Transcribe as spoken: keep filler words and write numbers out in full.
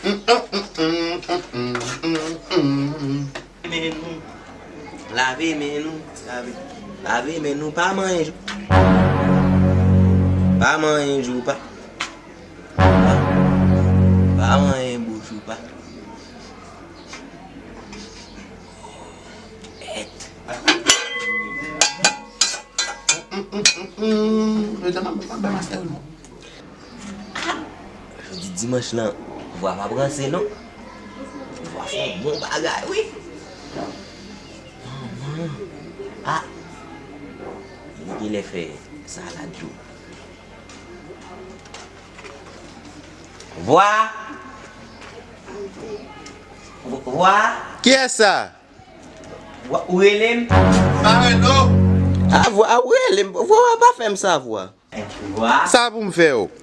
Men nou, lave men nou, lave, lave men nou, pa manyen jou, pa manyen jou, pa, pa, pa manyen bouch ou pa. Jodi dimanch lan, vwa pa pranse non. Vwa fè yon bon bagay wi. Manman. Ah. Li genlè fè salad tou. Vwa. Vwa. Kiyès sa? Vwa, ou rele m? Pareno. Ah, vwa, ah, ou rele m. Vwa, pa fè m sa, vwa. Vwa. Sa pou m fè w?